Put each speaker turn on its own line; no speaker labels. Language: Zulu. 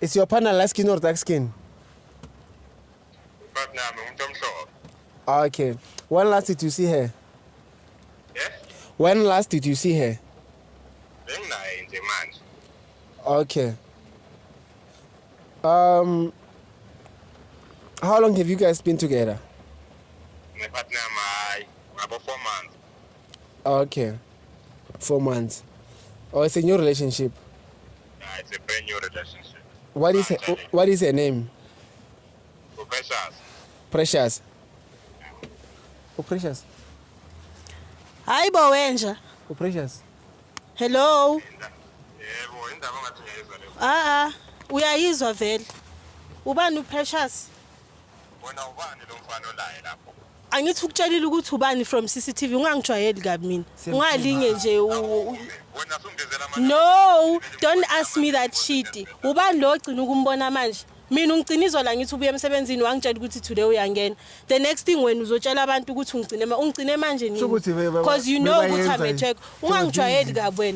Is your partner light skin or dark skin?
Partner yami umuntu omhlophe.
Okay. When last did you see her?
Yeah?
When last did you see her?
Benginaye nje manje.
Okay. How long have you guys been together?
Nepartner yami, hayi, ngabo 4 months.
Okay. 4 months. Oh, it's a new relationship.
Yeah, it's a brand new relationship.
What is her name?
Precious.
Precious. Oh, Precious.
Hayi bo, wenja.
Oh, Precious.
Hello.
Yebo, indaba ongathi ngiyayizwa leyo.
Ah ah, uyayizwa vele. Ubani uPrecious?
Wena ubani lo mfana olaye lapho?
Angithi ukutshelile ukuthi ubani from CCTV. Ungangijwayeli kabi mina. Ungalinge nje
Wena sungizela manje.
No, don't ask me that shit. Ubani lo ogcina ukumbona manje? Mina ungigcina izola, ngithi ubuye emsebenzini, wangitshela ukuthi today uyangena. The next thing, wena uzotshela abantu ukuthi ungigcine manje nini?
Sho ukuthi
Because you know ukuthi
bebayenza
I'm at work. Ungangijwayeli kabi wena.